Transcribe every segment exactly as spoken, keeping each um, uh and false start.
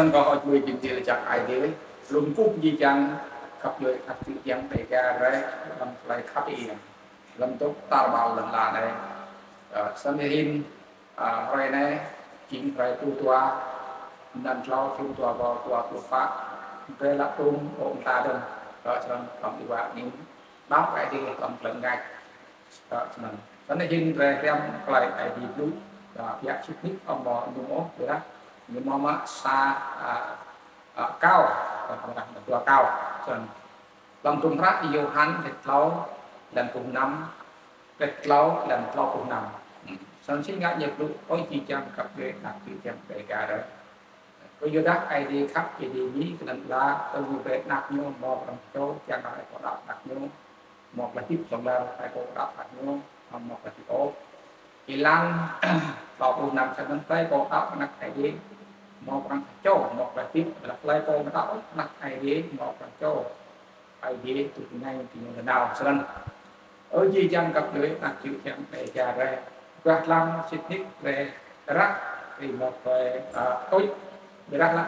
Snăn kâo hŏ čuê jing ti lĕ čăk ai dê, lŏ kkuh jih jang găp djuê anak čư̆ čiăng Dega drei, hlăm klei khăp iêng, hlăm dôk tar ƀar lăn ala anei. Ơ, snăn hĭn, ơ, hruê anei, jing hruê pluh dua, mlan tlâo, thŭn dua êbâo dua pluh pă, drei lŏ tuôm ƀô̆ mta dơ̆ng, ơ, snăn hlăm êwa angĭn, đăo ai dê hlăm klei mngač. Ơ, snăn. Snăn hĭn drei hriăm klei ai dê blŭ, ơ, ƀiă sĭt nik amâo mâo ñu ôh, ƀiădah ñu mâo mă sa, ơ, ơ, kâo, ơ, ƀiădah dua kâo. Snăn. Hlăm hdruôm hră Yôhan kdrêč tlâo, hlăm pluh năm, kdrêč tlâo, hlăm tlâo pluh năm. Snăn si ngă ñu blŭ, ơ jih jang găp djuê anak čư̆ čiăng Dega drei. Kyuadah Aê Diê khăp kơ diñu, leh anăn tơl ñu brei anak ñu mâo knŏng čô, čiăng kơ hlei pô đăo anak ñu mâo klei hdĭp hlŏng lar, hlei pô đăo anak ñu amâo mâo klei hdĭp ôh. Êlan tlâo pluh năm snăn, hlei pô đăo anak Aê Diê mâo knŏng čô mâo klei hdĭp, hlei pô amâo đăo anak Aê Diê mâo knŏng čô Aê Diê tŭ ngêñ kơ ñu nanao. Snăn. Ơ jih jang găp djuê anak čư̆ čiăng Dega drei. Ƀiădah hlăm sĭt nik drei răk ti mâo klei, ơ, tuč. Ƀiădah lač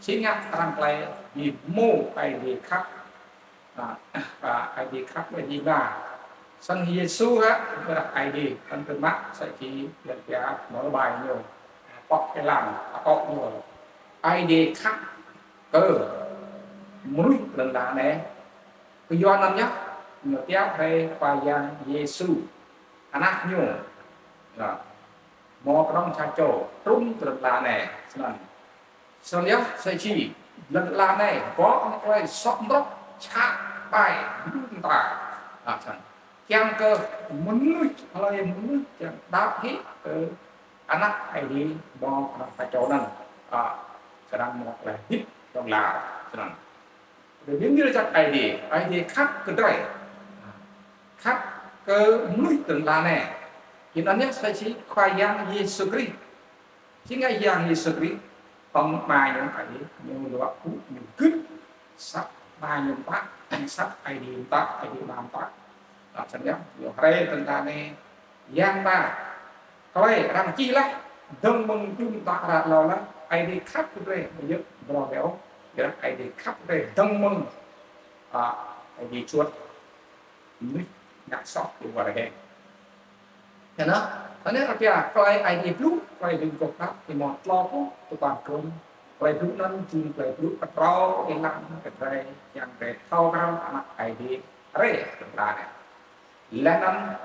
si ngă arăng klei bi hmô Aê Diê khăp, ơ, ơ, Aê Diê khăp leh jing ba. Snăn Yêsu hă, ƀiădah Aê Diê, snăn tơdah mă sa čô leh pia mâo ƀai ñu, pŏk êlan, akŏ ñu. Aê Diê khăp kơ mnuih lăn ala anei. Kyuanăn yơh, ñu tiŏ hriê Khua Yang Yêsu, anak ñu, ơ, mâo knŏng sa čô, trŭn ti lăn ala anei, snăn. Snăn yơh, sa čô, lăn ala anei, bŏ hŏng klei soh mrŏk, čhă ƀai, mđung mta. Ơ, snăn. Čiăng kơ mnuih, hlei mnuih čiăng đăo hĕ kơ anak Aê Diê mâo knŏng sa čô anăn. Ơ, srăng mâo klei hdĭp hlŏng lar, snăn. Drei bi mni lač jăk Aê Diê, Aê Diê khăp kơ drei. Khăp kơ mnuih ti lăn ala anei. Êlan anei sa čô Khua Yang Yêsu Krist. Si ngă Yang Yêsu Krist, hŏng Ama ñu Aê Diê, ñu luă gŭ, ñu gưt, săp Ama ñu mtă, săp Aê Diê mtă, Aê Diê Ama mtă. Ơ, snăn yơh, ñu hriê ti lăn ala anei, Yang ba, klei arăng čih leh, dơ̆ng mơ̆ng dŭm ta ară êlâo leh, Aê Diê khăp kơ drei, ƀiădah brei ƀiă ôh, ƀiădah Aê Diê khăp kơ drei dơ̆ng mơ̆ng, ơ, Aê Diê čuôt mnuih ngă soh ti war hĕ. Snăn, snăn arăng pia klei Aê Diê blŭ, klei bi mguôp đăo, ti mâo tlâo pluh dua păn trŭn, klei blŭ anăn jing klei blŭ ktrâo êlan kơ drei, čiăng drei thâo kral anak Aê Diê hriê ti lăn ala anei. Leh anăn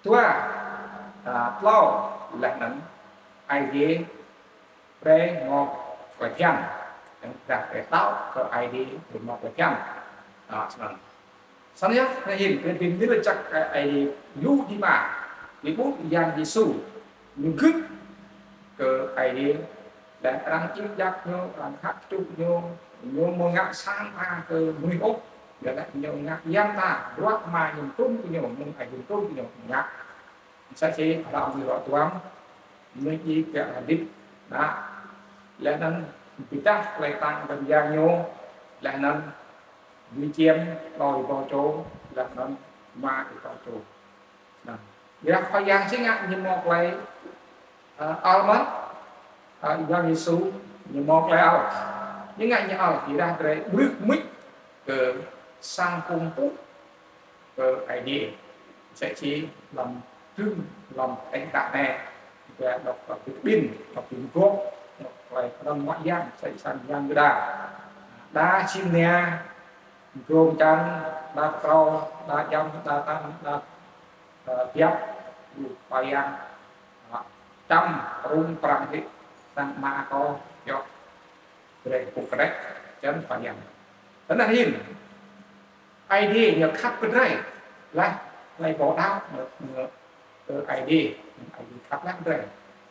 dua, ơ, tlâo, leh anăn Aê Diê brei mâo klei bhiăn. Čiăng drei đăo kơ Aê Diê brei mâo klei bhiăn. Ơ, snăn. Snăn yơh, snăn hĭn, drei bi mni lač jăk kơ Aê Diê lu jih ma. Bi ƀuh Yang Yêsu, ñu gưt kơ Aê Diê, leh arăng čih jăk ñu, arăng khăp čuh ñu, ñu amâo ngă sang mta kơ mnuih ôh, ƀiădah ñu ngă yang mta, bruă Ama ñu mtrŭn kơ ñu, mơ̆ng Aê Diê mtrŭn kơ ñu, ngă. Sa čô hlăm ñu ruă duam, mnuih djiê kiă hdĭp, nă, leh anăn bi êdah klei ktang ƀăng yang ñu, leh anăn bi čiêm tlâo êbâo čô, leh anăn êma êbâo čô. Snăn. Ƀiădah Khua Yang si ngă ñu mâo klei, ơ, ăl mơh, ơ, Yang Yêsu ñu mâo klei ăl. Si ngă ñu ăl, ƀiădah drei ƀrư̆ mưč kơ sang kkuh mpŭ kơ Aê Diê. Msĕ si hlăm trưng, hlăm êng đă anei, drei đŏk, đŏk bi kƀĭn, đŏk bi mguôp, đŏk klei knŏng mă yang, msĕ si sang yang Yuđa. Đa čhĭm nia, mdrông čan, đa ktrâo, đa djam, đa tăn, đa, ơ, biăp, lu Khua Yang, ơ, čăm rŭng prăng hĭ, sang Ama kâo, yơh, drei pŭk kdrêč, čăn Khua Yang. Snăn hĭn, Aê Diê ñu khăp kơ drei, leh, leh hlei pô đăo, ñu, ñu, kơ Aê Diê, Aê Diê khăp leh kơ drei.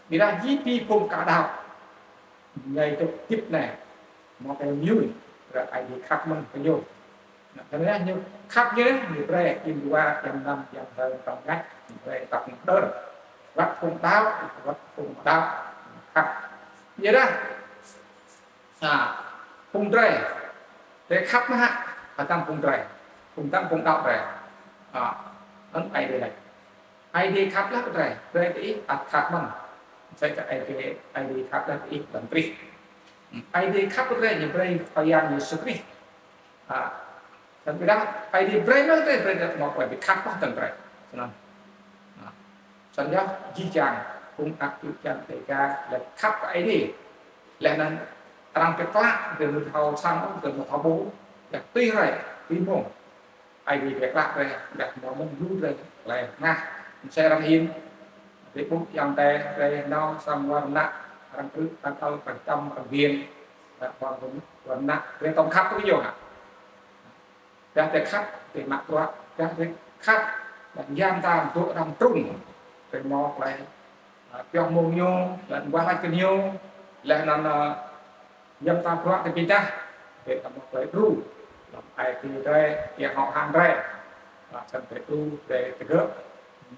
Ƀiădah jih bi phung ka đăo, ñu dôk hdĭp anei, mâo klei mĭn, kơ Aê Diê khăp mơ̆n kơ ñu. Nă, snăn ñu khăp ñu, ñu brei, ƀĭng dua, ƀĭng năm, ƀĭng hrăm, ƀĭng ngă, ñu brei tăp mđơr. Wăt phung đăo, wăt phung đăo, khăp. Ƀiădah, ơ, phung drei, drei khăp mơh hă, hdơ̆ng phung drei, hdơ̆ng phung đăo drei. Ơ, anăn Aê Diê lač. Aê Diê khăp leh kơ drei, drei diih ăt khăp mơ̆n. Msĕ kơ Aê Diê, Aê Diê khăp leh ih hlăm Krist. Aê Diê khăp brei ñu brei Khua Yang Yêsu Krist. A, snăn ƀiădah Aê Diê brei mơ̆ng drei, brei drei mâo klei bi khăp mơh hlăm drei. Snăn. A, snăn yơh jih jang, phung anak čô čan Dega, leh khăp kơ Aê Diê. Leh anăn arăng bi klă, drei mâo thâo săng, drei mâo thâo ƀuh, leh tui hriê, tui mông. Aê Diê bi klă drei, leh mâo mơ̆ng lu drei, leh ngă, msĕ arăng hĭn, drei ƀuh ayŏng adei, drei nao sang war ană, arăng krư̆, arăng ăl, arăng čăm, arăng hgĭn, leh ƀăng ƀăng war ană, drei tŏng khăp kơ ñu hă. Dah drei khăp, drei mă bruă, dah drei khăp, leh yan ta dôk arăng trŭn, drei mâo klei, a, pioh mông ñu, leh wah lač kơ ñu, leh anăn, a, ñăm ta bruă drei bi dah, drei mâo klei đru, hlăm ai tiê drei, ya hŏk hăng drei, a, snăn drei đru, drei tơgơ̆,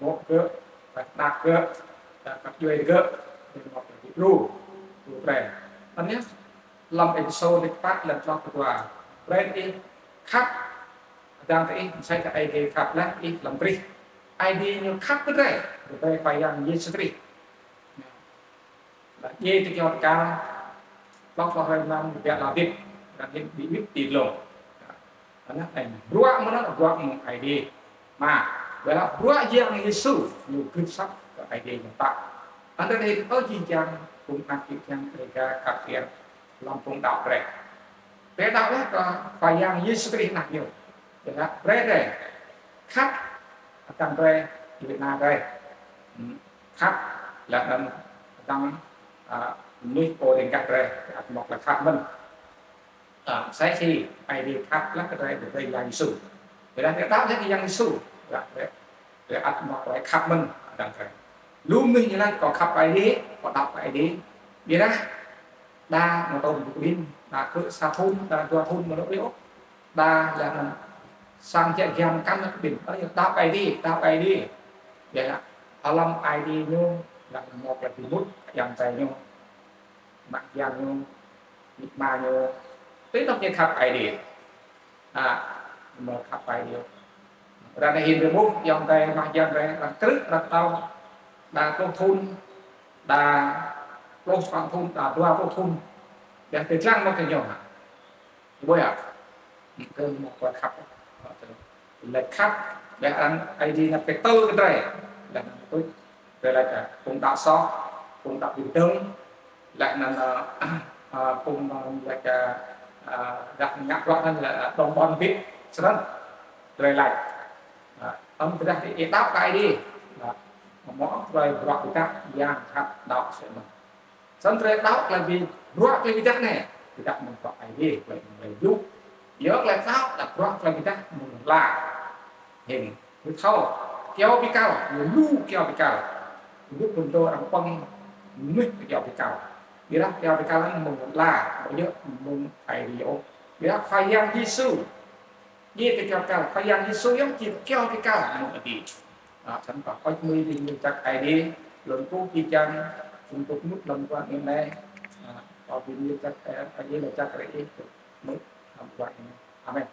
mô̆ gơ̆, leh anak gơ̆, leh kăp djuê gơ̆, drei mâo klei bi đru, đru drei. Anăn yơh, hlăm Êphêsô leh pă leh tlâo pluh dua. Brei ih khăp, hdơ̆ng kơ ih, msĕ kơ Aê Diê khăp leh ih hlăm Krist. Aê Diê ñu khăp kơ drei, brei Khua Yang Yêsu Krist. Leh djiê ti kyâo bi kal, tlâo pluh hruê mlam, biă lŏ hdĭp, leh anăn bi wĭt ti dlông. Anăn, bruă mơ̆ng anăn, bruă mơ̆ng Aê Diê. Mă, wăt bruă Yang Yêsu, ñu gưt asăp kơ Aê Diê ñu mtă. Anăn drei hĭn ơ jih jang, phung anak čô čan Dega khăp tian, hlăm phung đăo drei. Drei đăo leh kơ Khua Yang Yêsu Krist anak ñu. Ƀiădah brei drei khăp, hdơ̆ng drei, djuê ana drei. Hmm, khăp, leh anăn hdơ̆ng, a, mnuih pô riêng gah drei, ăt mâo klei khăp mơ̆n. A, msĕ si Aê Diê khăp leh kơ drei, drei Yang Yêsu. Ƀiădah drei đăo leh kơ Yang Yêsu, ƀiădah drei, drei ăt mâo klei khăp mơ̆n, hdơ̆ng drei. Lu mnuih ñu lač kâo khăp Aê Diê, kâo đăo Aê Diê. Ƀiădah, đa mtô bi kƀĭn, đa kơ sa thŭn, đa dua thŭn mơ̆ng anăn ôh. Đa leh anăn sang jĕ giăm kăn kƀĭn, ơ, đăo Aê Diê, đăo Aê Diê. Ƀiădah, hlăm Aê Diê ñu, leh anăn mâo klei bi mŭt, ayŏng adei ñu, mă yang ñu, amĭ ama ñu, ti anôk ñu khăp Aê Diê. A, mâo khăp Aê Diê. Ară anei hĭn drei ƀuh, ayŏng adei, mah yang drei, arăng krư̆, arăng tâo, đa pluh thŭn, đa pluh sa thŭn, đa dua pluh thŭn. Ƀiădah drei dlăng mâo kơ ñu hă. Ƀuh yơh. Kơ mâo klei khăp. Leh khăp, leh anăn Aê Diê ñu bi tŭ kơ drei. Leh anăn tuč, drei lač kơ phung đăo soh, phung đăo bi kdơ̆ng, leh anăn, a, a, phung, a, lač kơ, a, dah ngă bruă anăn leh, a, dŏng ƀon bĭt, snăn. Drei lač. A, ăm ƀiădah ih đăo kơ Aê Diê. A, mâo klei bruă bi dah yang khăp đăo snăn. Snăn drei đăo klei bi, bruă klei bi dah anei, bi dah mơ̆ng bruă Aê Diê, klei, klei blŭ. Yơh klei đăo, đăo bruă klei bi dah mơ̆ng lăn ala. Hĭn, ñu thâo, kyâo bi kal, ñu lu kyâo bi kal. Ñu phŭn dô arăng pơ̆ng mnuih kyâo bi kal. Ƀiădah kyâo bi kal anăn mơ̆ng lăn ala, amâo djŏ mơ̆ng Aê Diê ôh. Ƀiădah Khua Yang Yêsu, ñu ti kyâo bi kal, Khua Yang Yêsu yơh jing kyâo bi kal mơ̆ng Aê Diê. A, snăn kâo kơh mơ̆ng bi mni jăk Aê Diê, lŏ kkuh kơ jih jang, phung dôk mŭt hlăm ƀuôn anei. A, kâo bi mni jăk, ơ, Aê Diê lač jăk kơ ih, mŭt hlăm ƀuôn anei. Amen.